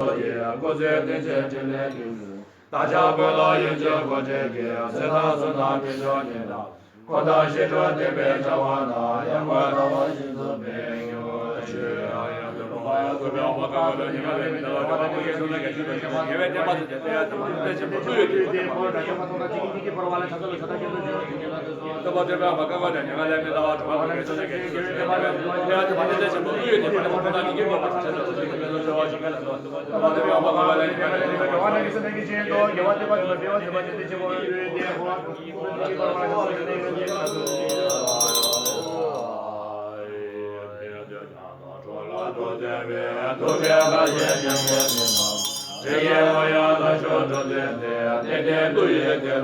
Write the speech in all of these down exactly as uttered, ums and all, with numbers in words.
ཚོགས་ཀྱི་སྐུ་ཚེ་བརྟན་ཅིང་འཕྲིན་ལས་རྒྱས། བདག་ཅག་ཀུན་ལ་ཡོན་མཆོད་གོ་ཆེན་གྱི་ཚེ་དང་བསོད་ནམས་འཕེལ་མགྱོགས་ཉིད་དང་། འཁོར་དང་ཞི་ཁྲོ་བདེ་བའི་བྱ་བ་དང་། ཡར་ངོའི་ཟླ་བ་བཞིན་དུ་འཕེལ་འགྱུར་ཅིག།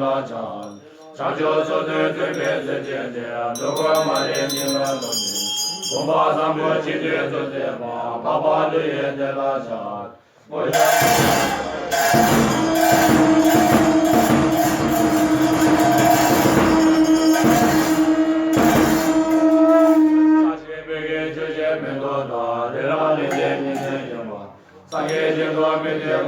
བྱང་ཆུབ་སོ་སོའི་ཐོད་པའི་ཚུལ་བྱས་ཏེ། འགྲོ་ཀུན་མ་ལུས་ཉིད་ལ་རྫོགས་ཏེ། བུམ་པ་བཟང་པོ་ཇི་སྙེད་བཙུགས་པའི་དཔལ། འཕགས་པ་ཀླུ་ཡི་བདེ་ལ་ཕྱག། སངས་རྒྱས་ཞིང་དུ་མི་འདའ་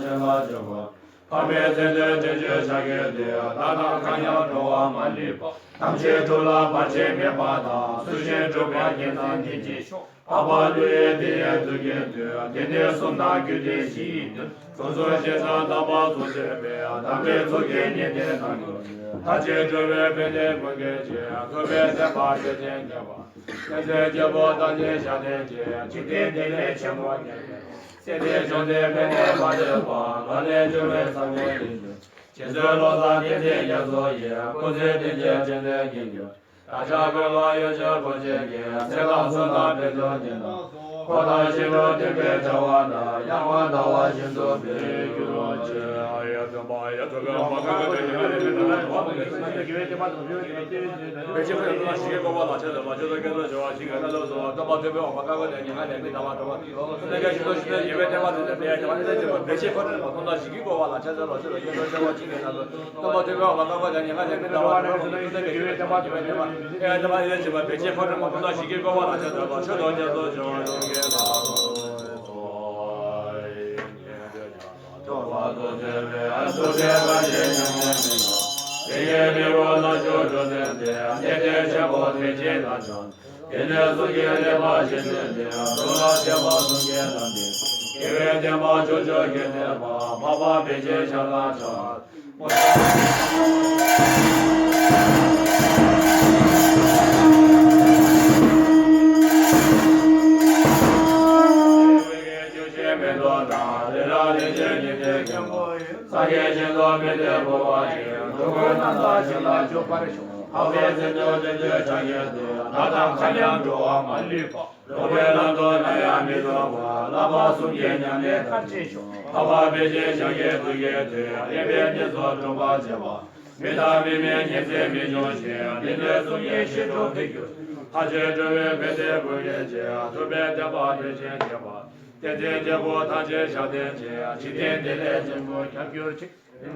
ཞིང་ལ་འཇུག་པ། འཕགས་པའི་མཚན་བརྗོད་བྱ་སྐད་དུ། བདག་དང་མཁའ་མཉམ་འགྲོ་བ་མ་ལུས་པ། ཐམས་ཅད་སྒྲུབ་ལ་བར་ཆད་མེད་པ་དང་། སུ་ཞིག་སྒྲུབ་པའི་རྒྱུ་དང་བདེ་ཆེན་ཤོག། འཕགས་པ་ཀླུ་ཡི་བདེ་བའི་མཐུ་རྒྱན་བཏུད། དེ་ནས་གསུམ་དང་རྒྱུད་སྡེ་བཞི་ཡི་མཐུ། དྲུག་ཟུང་ཞེས་བྱ་དམ་པ་གསུམ་བརྗོད་པས། དམ་པའི་ཚོགས་ཀྱིས་ཉན་ཐོས་རྣམས་ཀྱི། མཐར་ཕྱིན་འགྲོ་བའི་ཕན་བདེ་འབུལ་གྱུར་ཅིག། ཐུབ་པའི་བསྟན་པ་བདེ་ཆེན་རྒྱས་པ། བསྟན་འཛིན་རྒྱལ་པོ་ཐམས་ཅད་ཞབས་བརྟན་ཅིང་། འཇིག་རྟེན་བདེ་ལེགས་ཆེན་པོ་ཉིད། སྲིད་པའི་འབྱུང་ལྡན་ཕན་བདེ་མ་ལུས་པ། ལག་ལེན་འབྱོར་བའི་བསམ་ཡས་ཡིད་བཞིན། རྗེ་བཙུན་བློ་བཟང་བསྟན་འཛིན་རྒྱ་མཚོ་ཡི། སྐུ་ཚེ་བརྟན་ཅིང་འཕྲིན་ལས་རྒྱས་གྱུར། བདག་ཅག་ཀུན་ལ་ཡོན་མཆོད་གོ་ཆེན་གྱི། ཚེ་དང་བསོད་ནམས་འཕེལ་མགྱོགས་ཉིད་དང་། འཁོར་དང་ཞི་ཁྲོ་བདེ་བའི་བྱ་བ་དང་། ཡར་ངོའི་ཟླ་བ་བཞིན་དུ་འཕེལ་གྱུར་ཅིག། དེ་ནས་གཟུགས་ཀྱི་ལེགས་པ་བཞི་བསྟན་ཏེ། འགྲོ་ལ་ཕན་པ་གསུམ་གྱིས་བསླངས་ཏེ། དགེ་བའི་བསྟན་པ་ཕྱོགས་བཅུར་རྒྱས་ནས་པ། འཕགས་པ་བེ་ཅོན་ཞབས་ལ་ཕྱག། སངས་རྒྱས་ཞིང་དུ་མི་འདའ་བར་ཤོག། འགྲོ་ཀུན་རྣམ་དག་ཞིང་ལ་འཇུག་པར་ཤོག། འཕགས་པའི་མཚན་བརྗོད་བདུད་འདུལ་ཕྱག་རྒྱའི་མཐུས། བདག་དང་མཁའ་མཉམ་འགྲོ་བ་མ་ལུས་པ། འགྲོ་བའི་ལམ་དུ་ནམ་ཡང་མི་ལྟུང་བར། བསླབ་པ་གསུམ་གྱི་ཉམས་ལེན་མཐར་ཕྱིན་ཤོག། འཕགས་པ་བེ་ཅོན་ཞབས་ཀྱི་མཐུ་རྒྱས་ཏེ། གླེན་པའི་གནས་སུ་སྒྲུབ་པར་བྱེད་པ། མི་དང་མི་མིན་ཉིན་མཚན་མི་འབྱུང་ཞིང་། སྡེ་སྣོད་གསུམ་གྱི་ཞི་ཁྲོ་འཕེལ་གྱུར་ཅིག། མཐར་ཕྱིན་འགྲོ་བའི་ཕན་བདེ་འབུལ་གྱུར་ཅིག། ཐུབ་པའི་བསྟན་པ་བདེ་ཆེན་རྒྱས་པ། བསྟན་འཛིན་རྒྱལ་པོ་ཐམས་ཅད་ཞབས་བརྟན་ཅིང་། འཇིག་རྟེན་བདེ་ལེགས་ཆེན་པོ་ཁྱབ་གྱུར་ཅིག། ཕན་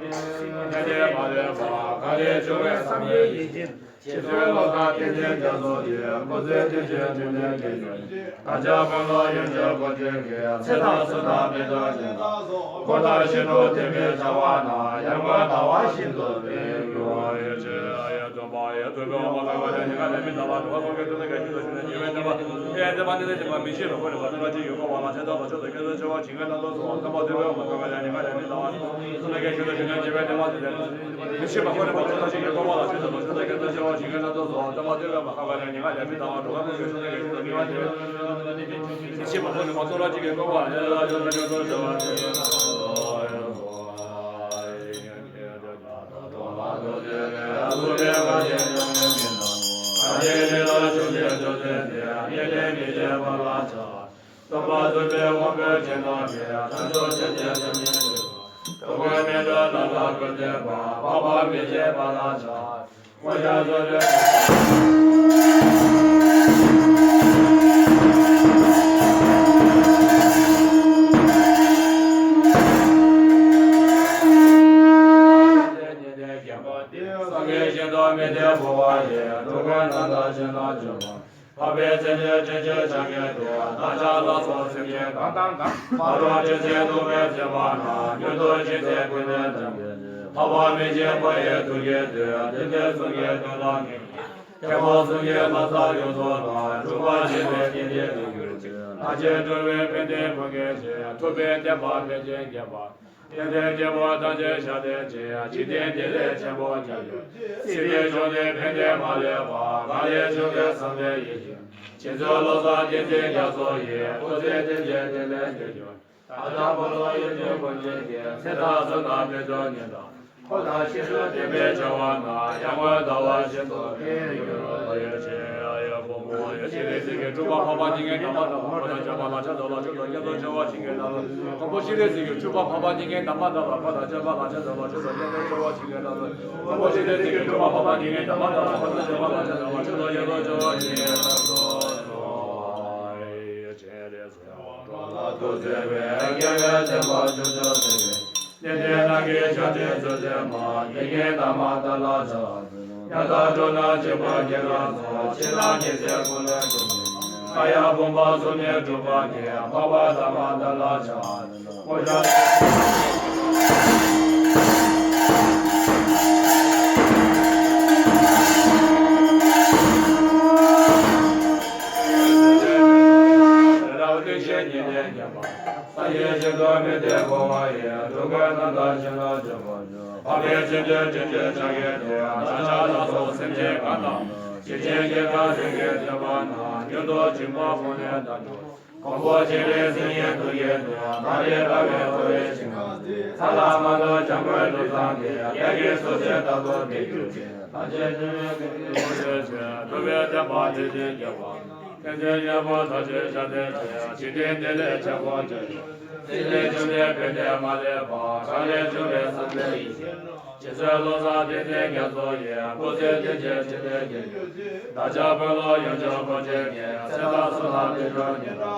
བདེ་མ་ལུས་པ་ག་ལས་བྱུང་བའི་བསམ་ཡས་ཡིད་བཞིན། རྗེ་བཙུན་བློ་བཟང་བསྟན་འཛིན་རྒྱ་མཚོ་ཡི། སྐུ་ཚེ་བརྟན་ཅིང་འཕྲིན་ལས་རྒྱས་གྱུར་ཅིག། བདག་ཅག་ཀུན་ལ་ཡོན་མཆོད་གོ་ཆེན་གྱི། ཚེ་དང་བསོད་ནམས་འཕེལ་མགྱོགས་ཉིད་དང་། འཁོར་དང་ཞི་ཁྲོ་བདེ་བའི་བྱ་བ་དང་། ཡར་ངོའི་ཟླ་བ་བཞིན་དུ་འཕེལ་གྱུར་ཅིག། སྟོན་པ་ཐུབ་པའི་དབང་པོའི་སྤྱན་སྔར་ནས། དལ་འབྱོར་ཆོས་ཅན་ཐམས་ཅད་ཀྱི། འགྲོ་ཀུན་མི་འདའ་ལམ་ལ་བཀོད་དེ་པ། འཕགས་པ་བེ་ཅོན་ཞབས་ལ་ཕྱག། དཀོན་མཆོག་གསུམ་ལས། སངས་རྒྱས་ཞིང་དུ་མི་འདའ་བར་ཤོག། འགྲོ་ཀུན་རྣམ་དག་ཞིང་ལ་འཇུག་པར། འཕགས་པའི་མཚན་ལྡན་དྲིན་ཅན་ཕྱག་རྒྱའི་དེ། བདག་ཅག་ལ་སོགས་སེམས་ཅན་གང་དང་གང་། མ་རུངས་སྤྱན་རས་གཟིགས་ཐུགས་ཀྱི་བརྩེ་བ་ན། མྱུར་དུ་ཅི་མཛད་ཀུན་ནས་མཛད། འཕགས་པ་མི་མཇེད་མ་ཡི་ཐུགས་ཀྱི་མཐུས། དེ་ནས་གསུང་གི་དོན་དང་ནི། ཐེག་པ་གསུམ་གྱི་མ་ཚང་ཡོངས་སུ་དག། འགྲུབ་པར་བྱེད་པའི་གཏན་བདེ་ཐོབ་གྱུར་ཅིག། ལྷར་བཅས་འགྲོ་བའི་ཕན་བདེ་འབྱུང་གྱུར་ཅིག། ཐུབ་པའི་བསྟན་པ་འཕེལ་ཞིང་རྒྱས་པ། དེང་འདིར་སྐྱེ་བོ་ཐམས་ཅད་ཤ་སྟེར་ཅིག། འཇིག་རྟེན་བདེ་ལེགས་ཆེན་པོ་ཁྱབ་གྱུར། སྲིད་པའི་འབྱུང་གནས་ཕན་བདེ་མ་ལུས་པ། གང་ལས་བྱུང་བའི་བསམ་པའི་ཡིད་བཞིན། རྗེ་བཙུན་བློ་བཟང་ཏིང་འཛིན་རྒྱ་མཚོ་ཡི། སྐུ་ཚེ་བརྟན་ཅིང་བརྟན་པའི་དུས་སུ། བདག་ཅག་དཔོན་སློབ་ཡོན་མཆོད་སྐུ་མཆེད་ཀྱི། ཚེ་དང་བསོད་ནམས་དཔལ་འབྱོར་ཉིད་དང་། འཁོར་དང་ཞིང་དུ་བརྟན་པའི་བྱ་བ་ན། ཡར་ངོའི་ཟླ་བ་བཞིན་དུ་འཕེལ་འགྱུར་ཅིག། ཡ་ཧོ་མོ། ཡ་ཤེས་རིག་གཟིགས་ཀྱི་སྤྲུལ་པ་འཕགས་པ་ཉིད་མཁྱེན་དམ་པ་དང་། འཕགས་པ་དང་བཅས་པ་ལ་ཕྱག་འཚལ་ལོ། མཆོད་དོ་བསྐྱེད་རྫོགས་བྱ་བ་བྱིན་གྱིས་བརླབ་ཚུལ། མགོན་པོ་ཤེས་རིག་གཟིགས་ཀྱི་སྤྲུལ་པ་འཕགས་པ་ཉིད་མཁྱེན་དམ་པ་དང་། འཕགས་པ་དང་བཅས་པ་ལ་ཕྱག་འཚལ་ལོ། མཆོད་དོ་བསྐྱེད་རྫོགས་བྱ་བ་བྱིན་གྱིས་བརླབ་ཚུལ། མགོན་པོ་ཤེས་རིག་གཟིགས་ཀྱི་སྤྲུལ་པ་འཕགས་པ་ཉིད་མཁྱེན་དམ་པ་དང་། འཕགས་པ་དང་བཅས་པ་ལ་ཕྱག་འཚལ་ལོ། མཆོད་དོ་བསྐྱེད་རྫོགས་བྱ་བ་བྱིན་གྱིས་བརླབ་ཚུལ། འགྲོ་ལ་ཐུགས་བརྩེ་བས། དགེ་བའི་བསྟན་པ་ཕྱོགས་བཅུར་སྤེལ་བའི། བསྟན་འཛིན་རྣམས་ཀྱི་ཞབས་ཕྱི་མཛོད་འཛིན་མ། དགེ་བསྙེན་དམ་པ་དག་ལ་ཕྱག་འཚལ། ཉན་དང་སྒྲུབ་ན་འཇིགས་པ་སྐྱེ་ལ་སོགས། ཕྱི་ནང་གི་སེམས་ཀུན་ལས་སྒྲོལ་བའི། ཀཱ་ཡ་བུམ་པ་གསུམ་ནི་གྲུབ་པ་ཉིད། འཕགས་པ་དམ་པ་དག་ལ་ཕྱག་འཚལ། སངས་རྒྱས་ཞིང་དུ་མི་མཐུན་པ་ཡི། འགྲོ་ཀུན་རྣམ་དག་ཞིང་ལ་སྤྱོད་པར་གྱུར། འཕགས་པའི་མཚན་ལྡན་དྲིན་ཅན་ཕྱག་རྒྱའི་དེ། བདག་ཅག་ལ་སོགས་སེམས་ཅན་གང་དང་། ཇི་སྲིད་ཅི་ཐུབ་བདག་ཉིད་ཀྱི་བསྟན་པ་ན། མྱུར་དུ་འཇིགས་པ་ཀུན་ལས་འདའ་གྱུར། མགོན་པོ་ཤེས་རིག་གཟིགས་ཀྱི་ཐུགས་ཀྱི་མཐུས། མ་རིག་དགའ་བའི་ཚོར་བའི་ཞིང་ཁམས་འདིར། ཚ་ལ་མ་ལུས་འཇམ་མགོན་གྲུབ་མཚམས་ཀྱི། གཡས་ཀྱི་སོར་ཆེན་ལྟར་དུ་འཕེལ་གྱུར་ཅིག། ཐམས་ཅད་ཐུན་མིན་གྱི་ཐུགས་རྗེ་ཆེ། ཐུབ་པའི་བསྟན་པ་འཕེལ་ཞིང་རྒྱས་པ། དེང་འདིར་སྐྱེ་བོ་ཐམས་ཅད་ཤ་སྟེར་ཅིག། འཇིག་རྟེན་བདེ་ལེགས་ཆེན་པོ་ཁྱབ་གྱུར། སྲིད་པའི་འབྱུང་གནས་ཕན་བདེ་མ་ལུས་པ། གང་ལས་བྱུང་བའི་བསམ་པའི་ཡིད་བཞིན་དུ། རྗེ་བཙུན་བློ་བཟང་ཏིང་འཛིན་རྒྱ་མཚོ་ཡི། སྐུ་ཚེ་བརྟན་ཅིང་བརྟན་པའི་དུས་སུ། བདག་ཅག་དཔོན་སློབ་ཡོན་མཆོད་སྐུ་མཆེད་ཀྱི། ཚེ་དང་བསོད་ནམས་དཔལ་འབྱོར་ཉིད་དང་།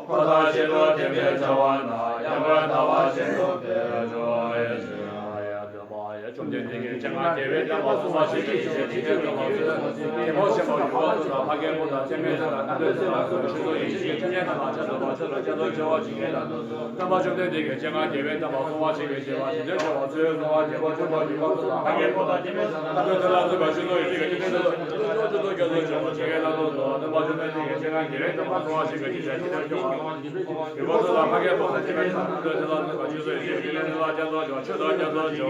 འཁོར་དང་ཞིང་དུ་བརྟན་པའི་བྱ་བ་ན། ཡར་ངོའི་ཟླ་བ་བཞིན་དུ་འཕེལ་འགྱུར་ཅིག། བཅོམ་ལྡན་འདས་ཀྱིས་སྤྱན་སྔར་རྒྱལ་བའི་བསྟན་པ་སྲུང་བར་ཞུས་ཀྱི་ཕྱིར། ཇི་སྙེད་དུ་མ་བརྩམས་པའི་དེ་ནས་ཆེན་པོ་ཆེན་པོ་ཡུལ་དབང་ཕྱུག་དང་། ཕ་རྒན་པོ་དང་བྱེ་མའི་ཚལ་དང་། རྣམ་པའི་ཚལ་ལ་སོགས་པའི་ཆོས་སོགས་ཡེ་ཤེས་ཀྱི་ཐུན་ལྡན་རྣམས་ལ་ཕྱག་འཚལ་ལོ། མཆོད་དོ་བསྐྱེད་རྫོགས་བྱ་བ་བྱིན་གྱིས་བརླབ་ཚུལ། སྟོན་པ་བཅོམ་ལྡན་འདས་ཀྱིས་སྤྱན་སྔར་རྒྱལ་བའི་བསྟན་པ་སྲུང་བར་བྱས་པའི་ཕྱིར། དེ་ནས་ཆེན་པོ་ཆེན་པོ་ཡུལ་དབང་ཕྱུག་དང་། ཕ་རྒན་པོ་དང་བྱེ་མའི་ཚལ་དང་། རྣམ་པའི་ཚལ་ལ་སོགས་པའི་ཆོས་སོགས་ཡེ་ཤེས་ཀྱི་ཐུན་ལྡན་རྣམས་ལ་ཕྱག་འཚལ་ལོ། མཆོད་དོ་བསྐྱེད་རྫོགས་བྱ་བ་བྱིན་གྱིས་བརླབ་ཚུལ། སྟོན་པ་བཅོམ་ལྡན་འདས་ཀྱིས་སྤྱན་སྔར་རྒྱལ་བའི་བསྟན་པ་སྲུང་བར་བྱས་པའི་ཕྱིར། དེ་ནས་ཆེན་པོ་ཡུལ་དབང་ཕྱུག་དང་། ཕ་རྒན་པོ་དང་བྱེ་མའི་ཚལ་དང་། རྣམ་པའི་ཚལ་ལ་སོགས་པའི་ཆོས་སོགས་ཡེ་ཤེས་ཀྱི་ཐུན་ལྡན་རྣམས་ལ་ཕྱག་འཚལ་ལོ། མཆོད་དོ་བསྐྱེད་རྫོགས་བྱ་བ་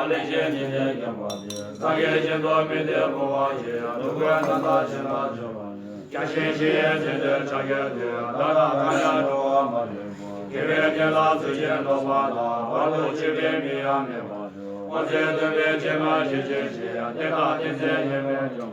བྱིན་གྱིས་བརླབ་ཚུལ། སངས་རྒྱས་ཞིང་དུ་མི་མཐུན་པ་ཡི། འགྲོ་ཀུན་རྣམ་དག་ཞིང་ལ་སྤྱོད་པར་གྱུར། བརྒྱ་བྱིན་བཞི་ཡིས་མཚན་བསྟོད་ཕྱག་རྒྱའི་དུས། བདག་དང་མཁའ་ཡང་འགྲོ་བ་མ་ལུས་པ། དགེ་བའི་བསྙེན་ལ་ཚུལ་བཞིན་རྟོགས་པ་དང་། བར་དུ་གཅོད་པའི་མི་ཡང་མེད་པར་གྱུར། དབང་ཚད་མཐུན་པའི་སྤྱན་སྔར་ཞལ་བཞེས་ཤིག། བསྟན་དང་བསྟན་འཛིན་ཡིད་མི་བརྗེད་པར།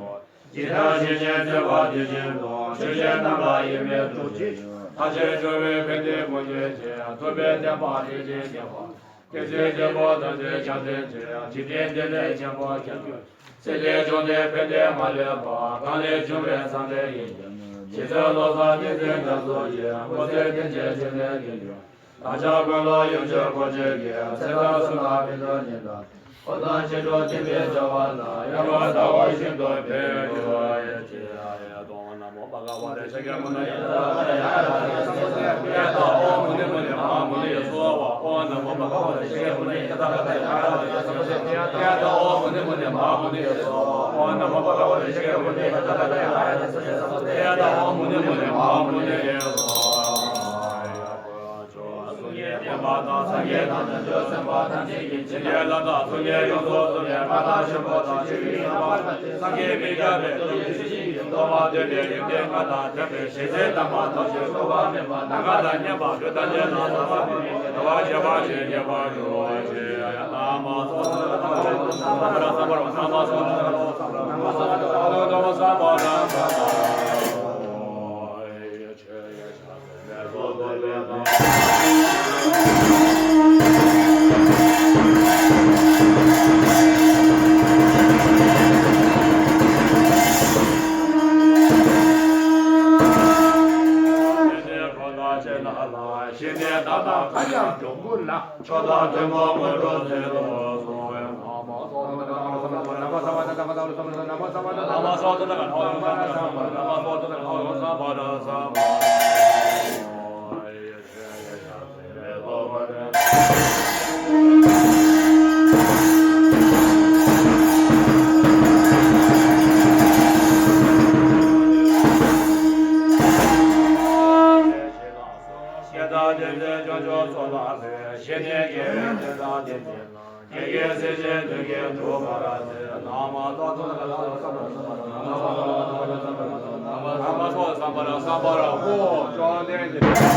ཇི་ལྟར་བྱས་ནས་བརྩེ་བ་དེ་བཞིན་དུ། ཆོས་བཞིན་རྣམ་པར་ཡིད་མི་འགྲུབ་ཅིག། ཐམས་ཅད་འགྲོ་བའི་ཕན་བདེ་ཀུན་བྱེད་ཅིང་། ཐུབ་པའི་བསྟན་པ་འཕེལ་ཞིང་རྒྱས་པར། དེང་འདིར་སྐྱེ་བོ་ཐམས་ཅད་ཤ་སྟེར་ཅིག། འཇིག་རྟེན་བདེ་ལེགས་ཆེན་པོ་ཁྱབ་གྱུར། སྲིད་པའི་འབྱུང་གནས་ཕན་བདེ་མ་ལུས་པ། གང་ལས་བྱུང་བའི་བསམ་པའི་ཡིད་བཞིན་དུ། རྗེ་བཙུན་བློ་བཟང་ཏིང་འཛིན་རྒྱ་མཚོ་ཡི། སྐུ་ཚེ་བརྟན་ཅིང་བརྟན་པའི་དུས་སུ། བདག་ཅག་དཔོན་སློབ་ཡོན་མཆོད་སྐུ་མཆེད་ཀྱི། ཚེ་དང་བསོད་ནམས་དཔལ་འབྱོར་ཉིད་དང་། འཁོར་དང་ཞིང་དུ་བརྟན་པའི་བྱ་བ་ན། ཡར་ངོའི་ཟླ་བ་བཞིན་དུ་འཕེལ་འགྱུར་ཅིག། ཨོཾ་ན་མོ་བྷ་ག་ཝ་ཏེ་ཤཱཀྱ་མུ་ནེ། ཨོཾ་མུ་ནེ་མུ་ནེ་མ་ཧཱ་མུ་ནེ་སྭཱ་ཧཱ། ཨོཾ་ན་མོ་བྷ་ག་ཝ་ཏེ་ཤཱཀྱ་མུ་ནེ། ཨོཾ་མུ་ནེ་མུ་ནེ་མ་ཧཱ་མུ་ནེ་སྭཱ་ཧཱ། ཨོཾ་ན་མོ་བྷ་ག་ཝ་ཏེ་ཤཱཀྱ་མུ་ནེ། ཨོཾ་མུ་ནེ་མུ་ནེ་མ་ཧཱ་མུ་ནེ་སྭཱ་ཧཱ། གསུང་གི་བསྟན་པ་དང་། སངས་རྒྱས་དང་བྱང་ཆུབ་སེམས་དཔའ་ཐམས་ཅད་ཀྱིས། བྱིན་གྱིས་བརླབས་དང་གསུང་གིས་ཡོངས་སུ་རྫོགས་པའི། མངའ་བདག་ཆེན་པོ་དང་ཆོས་ཀྱི་དབྱིངས་དཔལ་དང་། སངས་རྒྱས་མི་འདའ་བའི་ཐུགས་རྗེ་ཆེ་ཞིང་། སྟོང་པ་ཐོབ་པའི་ཡོན་ཏན་མངའ་ཐང་ཐོབ་པའི། ཞེས་བྱ་དམ་པ་ཐམས་ཅད་ཐོགས་པ་མེད་པ། ནམ་མཁའ་དང་མཉམ་པ་ལུས་དང་ལྡན་ལ། སོགས་པ་ཕུལ་ནས་བདེ་བ་རྒྱས་པར་བྱེད། རྒྱས་པར་ཤོག་ཅིག། ཨ་ཡ་ན་མ་སྭཱ་ཧཱ། ན་མ་སྭཱ་ཧཱ། ན་མ་སྭཱ་ཧཱ། ཤེས་ནས་བདག་དང་མཁའ་ཁྱབ་འགྲོ་ཀུན་ལ། མཆོག་དང་ཐུན་མོང་དངོས་གྲུབ་སྩལ་དུ་གསོལ། ཤེས་དང་ལྡན་ཚེ་སྐྱོན་བཅུ་སོགས་ལ་ལུས། ཤེས་ནས་དགེ་བའི་བསྟན་བདག་བསྟན་པའི་ལམ། དགེ་བའི་སེམས་ཅན་ཐོད་རྒལ་འགྲུབ་པར་མཛད། ན་མོ་ཏོ་ཏོ་ཏོ་ཏོ་ཏོ་ཏོ་ཏོ། ན་མོ་ཏོ་ཏོ་ཏོ་ཏོ་ཏོ་ཏོ། ན་མོ་ཏོ་ཏོ་ཏོ་ཏོ་ཏོ་ཏོ། ན་མོ་ཏོ་ཏོ་ཏོ་ཏོ་ཏོ་ཏོ། བཅོམ་ལྡན་འདས།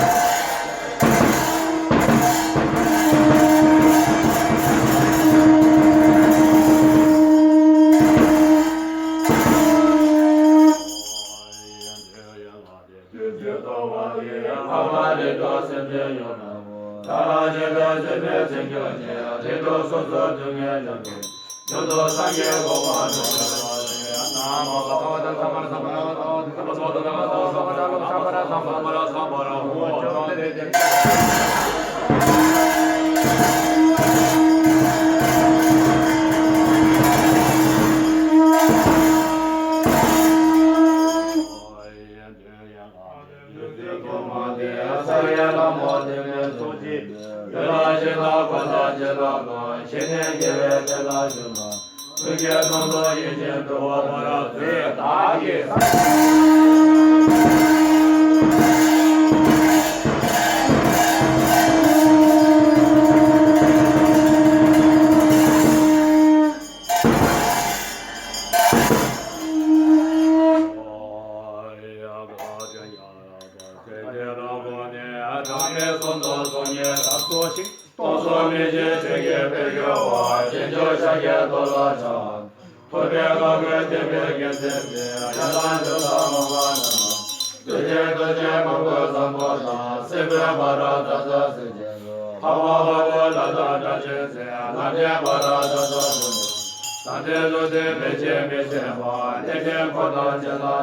སྟོང་གསུམ་མི་མཇེད་ཆོས་ཀྱི་དཔལ་གྱུར་པ། རྗེས་འཇུག་ཤཱཀྱའི་མཐོ་ལ་ཕྱག་ཐུབ་པའི་བཀའ་བཀོད་བསྟན་པའི་རྒྱལ་མཚན་ཆེ། ཡང་དག་ཆོས་ལ་མ་འབད་ན། ཐུགས་རྗེའི་རྡོ་རྗེ་མང་པོས་བཟང་པོ་དང་། སྲིད་པའི་བར་དག་བདག་ཅག་སྲིད་ཅན་ལ། འཕགས་པ་འཕགས་པའི་ལྷ་དང་སྒྲ་ཆེན་ཚེ། ལྷ་འདྲེའི་བར་དག་བདག་ཅག་སྲིད་ཅན། ལྷ་འདྲེ་ཀླུ་འདྲེ་མི་མཇེད་མི་མཇེད་པ། གནས་ཆེན་འཁོར་དང་བཅས་ལ་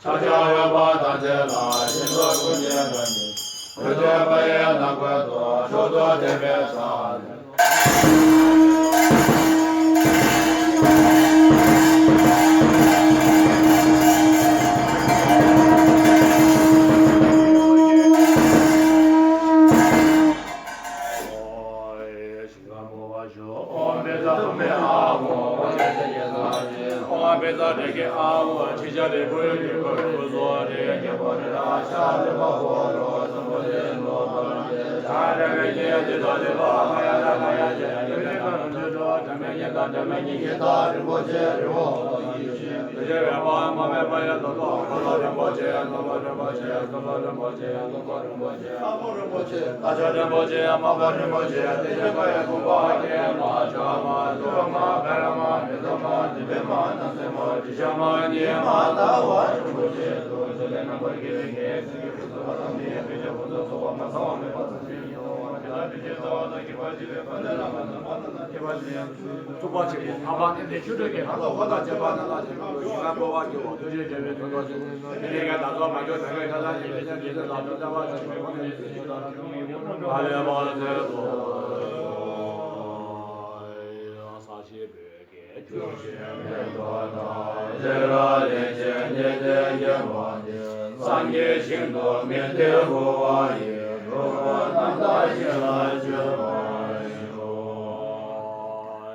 ཕྱག་ཕྱག་འོས་པ་དང་བཅས་ལ། ཞིང་དུ་ཀུན་ནས་བདག་ཉིད་འོད་དཔག་ཡས་ནམ་མཁའ་དང་། མཆོག་ཏུ་དད་པས་ཕྱག་འཚལ། རིན་པོ་ཆེ། རིན་པོ་ཆེ། རྟ་མཆོག་རིན་པོ་ཆེ། རྟ་མཆོག་རིན་པོ་ཆེ། རྟ་མཆོག་རིན་པོ་ཆེ། རྟ་མཆོག་རིན་པོ་ཆེ། རྟ་མཆོག་རིན་པོ་ཆེ། རྟ་མཆོག་རིན་པོ་ཆེ། ཏེ་ཤ་ཀ་ཡ་ཀུན་པ་ཀྱེ་མ་ཇ་མ་ཏུ་མ་བེ་ར་མ་མི་ཏོ་མ་དི་བེ་མ་ན་སེ་མ་ཏི་ཤ་མ་ཉི་མ་ད་བ་རིན་པོ་ཆེ། ཏུ་ཏུ་ལེ་ན་པར་གི་རིང་ངེ་སི་གི་ཕུ་ཏོ་བ་ཏ་མི་ཡ་ཕི་ཤ་ཕུ་ཏོ་ཚོ་བ་མ་ས་བ་མེ་བ་ཏ་སི་ཡ་ཏོ་བ་མི་ཏ་ཕི་ཤ་ཚ་བ་ཏ་ཀི་བ་ཅི་བེ་ཕ་ནེ་ལ་མ་ན་མ་ན་ན་ཀི་བ་ཅི་ཡ། ཐུབ་པ་ཆེན་པོ་འཕགས་པ་མཉན་བྱེད་ཆོས་སྒྲོན་གྱི་ལྷ་ཚོགས་འཁོར་དང་བཅས་པ་ནང་ལ་བཞུགས་པའི་ཞིང་ཁམས་འཁོར་བ་སྐྱེ་བོ་ཐུགས་རྗེ་ཆེན་པོའི་ཐུགས་རྟོག་ཅན། དེ་ནས་ཀྱང་བདག་སོགས་མ་གྱུར་ནམ་མཁའི་མཐའ་དང་མཉམ་པའི་སངས་རྒྱས་ཆོས་དང་ལྡན་པ་ཆོས་ཀྱི་འཁོར་ལོ་ཡི་ཞིང་ཁམས་ཀྱི་ཐུགས་རྟོག་ཅན། ཧ་ལས་པ་ཟེར་དོ། ས་གཞི་བོད་ཀྱི་ཆུ་ཞིང་མེ་ཏོག་དང་། ལེགས་ར་ལེགས་བྱས་ཉེ་ལྡན་དགེ་བ་འདི། སངས་རྒྱས་ཞིང་དུ་མི་འདོད་རྒུ་བ་ཡི། འགྲོ་ཀུན་རྣམ་དག་ཞིང་ལ་སྤྱོད་པར་ཤོག་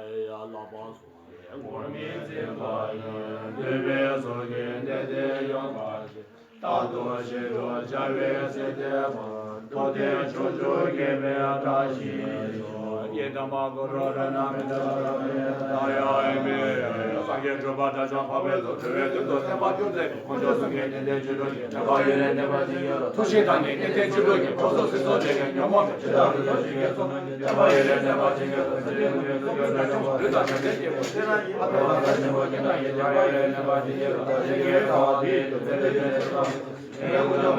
ཡ་ལ་པ་སོགས་ངོར་མི་འཛིན་པ་ཡིན། འདོད་པའི་ཚོགས་ཀྱིས་གནས་བརྟན་ཡོང་བར་ཤོག་རྟག་ཏུ་ཞི་ཁྲོ་བྱ་བའི་སྲིད་མཐའི་བར། རྟོགས་ལྡན་ཕྱོགས་བཅུར་དགེ་བའི་བཀྲ་ཤིས་ཤོག་ཡི་དམ་གུ་རུ་རཏྣ་མི་ཏྲ་ར་ཧི་ཏ་ཡ་ཨི་མི་ཡ་ཡ། སངས་རྒྱས་སྒྲུབ་པ་དགྲ་བཅོམ་འཕགས་པའི་ཚོགས། འཁྲུལ་བའི་དུས་སུ་སེམས་པ་སྐྱོ་མཛད་པའི། དཀོན་མཆོག་གསུམ་གྱི་བདེན་བཞིའི་ཆོས་སྒྲོན་གྱིས། དྲན་པ་ཡུན་རིང་གནས་པར་བྱིན་གྱིས་རློབས། ཐུགས་བཞེད་དང་ནི་ནན་ཏན་ཅི་འགྲོ་གིས། འཁོར་ཚོགས་སྲིད་ཚོགས་འདྲེ་ཡི་ཉོན་མོངས་མེད། ཇི་ལྟར་རིགས་དྲུག་ཞི་བའི་ཚོགས། དྲན་པ་ཡུན་རིང་གནས་པར་བྱིན་གྱིས་རློབས། སྲིད་པའི་ཀུན་ནས་སྲུང་སྐྱོབ་དགྲ་བཅོམ། ལུས་དང་ཞིང་གཤེགས་སྐྱེས་བུ་སྲས། ཨ་ཏི་ཤ་ཆེན་པོ་ཁྱེད་རྣམས་ཀྱིས། དྲན་པ་ཡུན་རིང་གནས་པར་བྱིན་གྱིས་རློབས། བདག་གཞན་དགེ་བའི་རྩ་བ་འདི་ཡི། དུས་མཐའ་ཡུན་རིང་གནས་པར་བྱིན་གྱིས་རློབས།